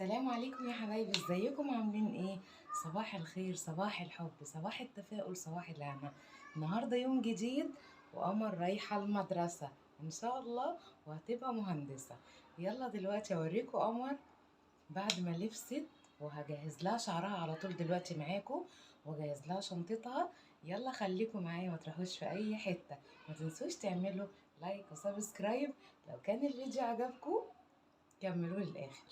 السلام عليكم يا حبايبي، ازيكم عاملين ايه؟ صباح الخير، صباح الحب، صباح التفاؤل، صباح الهنا. النهارده يوم جديد وقمر رايحة المدرسة ان شاء الله وهتبقى مهندسه. يلا دلوقتي اوريكم قمر بعد ما لبست، وهجهز لها شعرها على طول دلوقتي معاكم، واجهز لها شنطتها. يلا خليكم معايا ما تروحوش في اي حتة. ما تنسوش تعملوا like و subscribe لو كان الفيديو عجبكم، كملوه للاخر.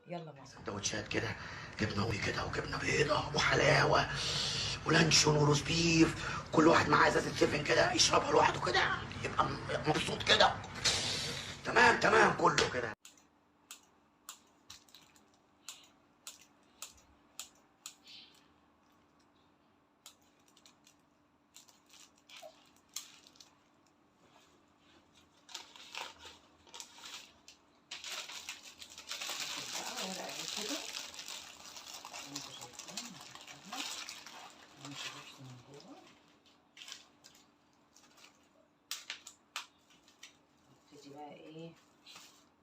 يلا معاكم سندوتشات كده، جبنه رومي كده وجبنه بيضة وحلاوة ولانشون و roast beef، كل واحد معاه ازازة سيفن كده يشربها لوحده كده يبقى مبسوط كده. تمام تمام كله كده. بقى ورقة كده انتوا شايفين ما من جوه. ابتدي بقى ايه،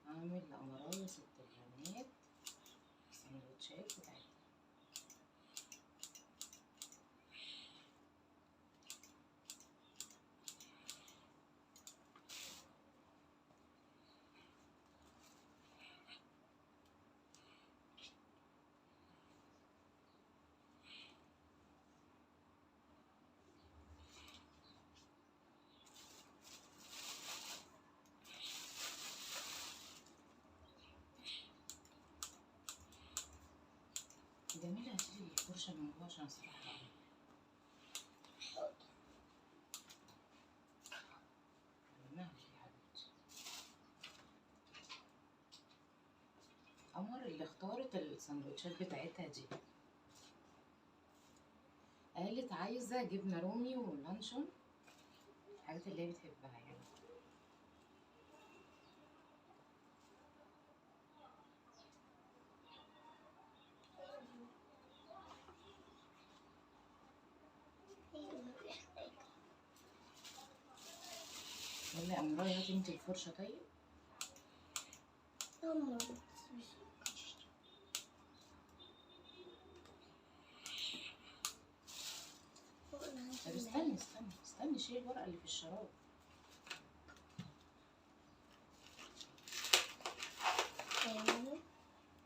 اعمل لقمرايه ست البنات السندوتشات بتاعتها. جميلة، هشيل الفرشة من جوه عشان اصلحها. مهلي يا حبيبتي. قمر اللي اختارت السندوتشات بتاعتها دي، قالت عايزة جبنة رومي ولانشون، الحاجات اللي هي بتحبها يعني. يلا يا أمراية هاتي انت الفرشة. طيب طب استني استني استني، شيل الورقة اللي في الشراب.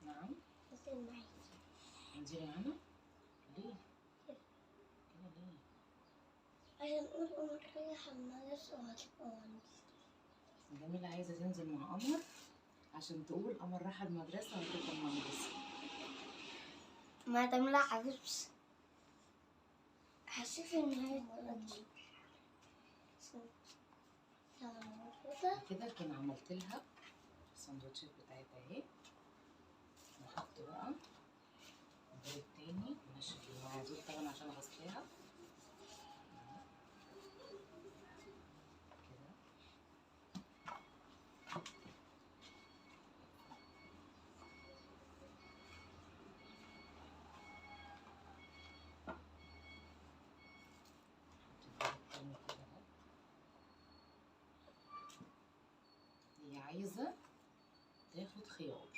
نعم انزلي معانا. ليه؟ كده ليه؟ عشان نقول قمر رايحة المدرسة وهتبقى مهندسة. جميلة عايزة تنزل مع قمر عشان تقول قمر رايحة المدرسة وهتبقى مهندسة. ما تعملها حبيبتي، حسيت إن هي اتولدت كده. كان عملت لها السندوتشات بتاعتها اهي. نحط بقى الدور التاني، نشف المعادير طبعا عشان غسلاها كده. نحط الدور التاني كده اهو. هي عايزة تاخد خيار.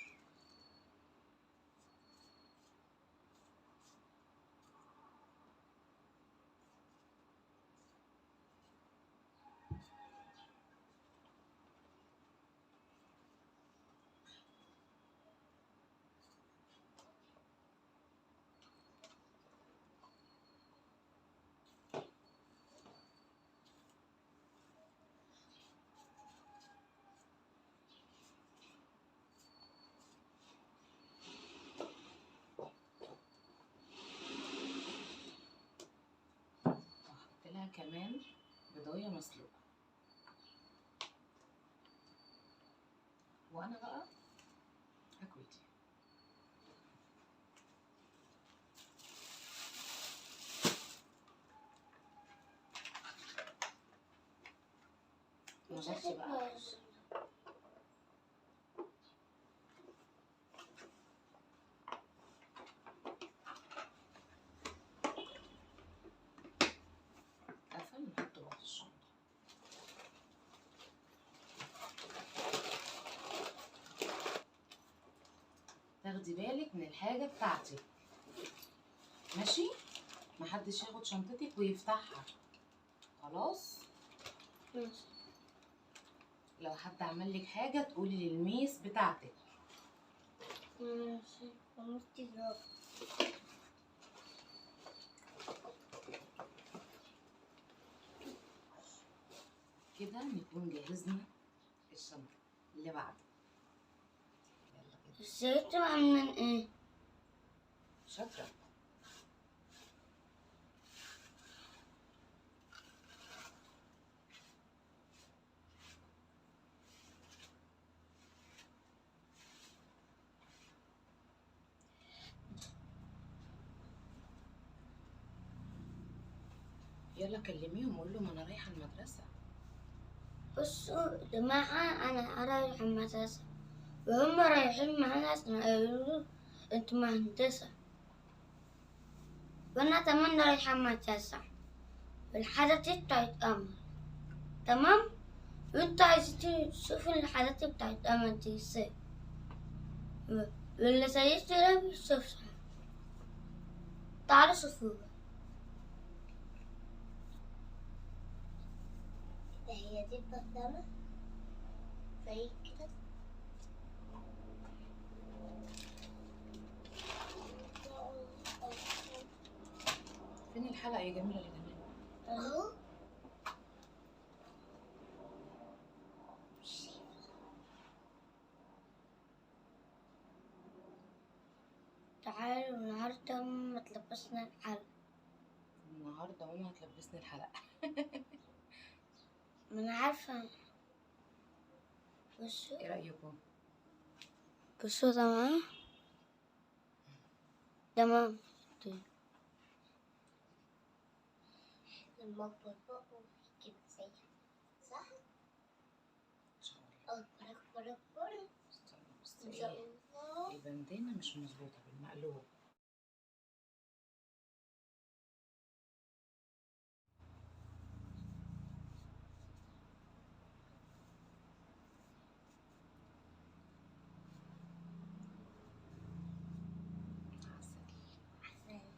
وهحط لها كمان بيضايه مسلوقة. وانا بقى هاكل دي. نغطي بقى. قفل، نحطه بقى في الشنطة. تاخدي بالك من الحاجة بتاعتك، ماشي؟ محدش ياخد شنطتك ويفتحها، خلاص؟ ماشي. لو حد عمل لك حاجة تقولي للميس بتاعتك. ماشي. ومستي برافو. كده نكون جهزنا الشنطة اللي بعده. يلا كده. ازاي انتوا عاملين ايه؟ شاطرة. يلا كلميهم وقول لهم انا رايحة المدرسة. بصوا يا جماعة، أنا رايحة المدرسة وهم رايحين معانا عشان يقولوا انتوا مهندسة، وأنا كمان رايحة المدرسة والحاجات دي بتاعت قمر، تمام؟ وانتوا عايزين تشوفوا الحاجات بتاعت قمر دي ازاي، واللي زيكوا ده بيشوفها، تعالوا شوفوها. هي دي البطلة زي كده. فين الحلقة يا جميلة اللي جميلة؟ اهو. تعالوا النهاردة ماما تلبسنا الحلقة. النهاردة ماما هتلبسني الحلقة. ما انا عارفة. بصوا، ايه رأيكم؟ بصوا. تمام تمام. لما اكبر بقى كده زيها، صح؟ ان شاء الله. اكبر اكبر اكبر استنى بس، ان شاء ايه الله. البندانة مش مظبوطة بالمقلوب. عسل. عسل.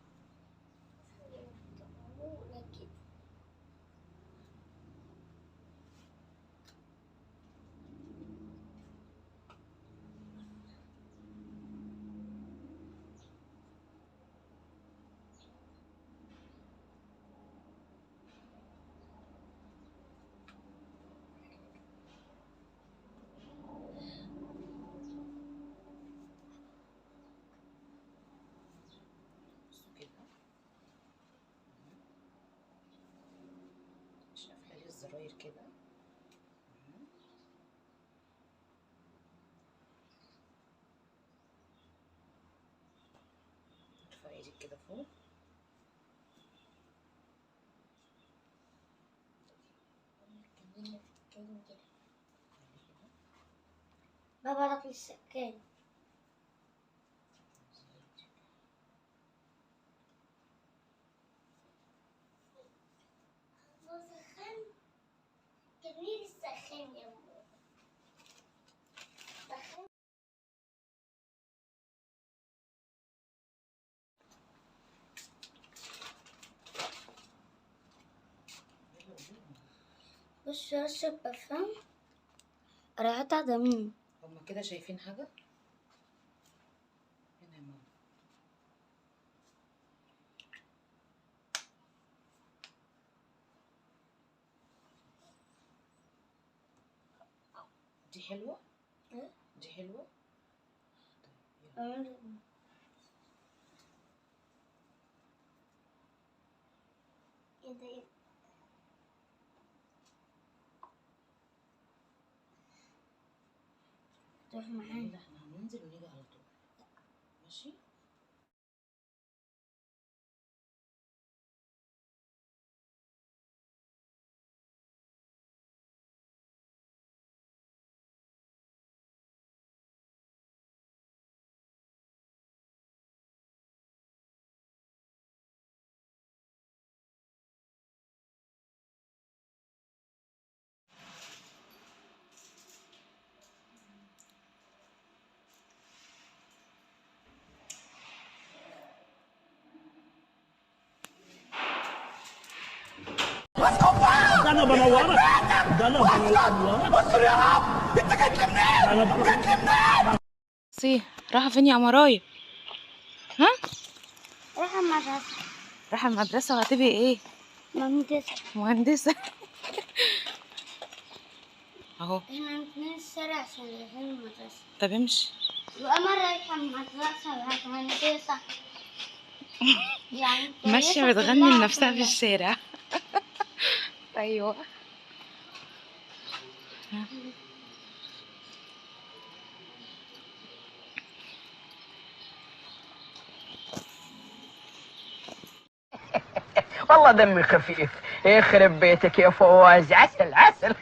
بصوا كده، مش قافلة ليه الزراير كده؟ ارفعي ايدك كده فوق. بابا لك السكين. سخن جميل، السخن يا ماما. سخن. يلا قوليلهم. بصوا رشة برفان ريحتها جميل. هما كده شايفين حاجة؟ هنا يا ماما. دي حلوة؟ إيه؟ دي حلوة؟ طيب يلا. ايه ده؟ ايه تروح معانا. جميلة، احنا هننزل ونيجي على طول، ماشي؟ انا بنورك، ده انا بنورك. استر يا رب، انت جيت لي منين؟ انا بنورك. جيت لي منين؟ سي رايحة فين يا قمرايه؟ ها؟ رايحة المدرسة. رايحة المدرسة وهتبقي ايه؟ مهندسة. مهندسه. اهو احنا اتنين الشارع عشان رايحين المدرسة. طب امشي. وقمر رايحة المدرسة مهندسة. يعني ماشية كويسة بتغني كلها لنفسها في كلها. الشارع. ايوه. والله دمي خفيف، يخرب بيتك يا فواز، عسل عسل.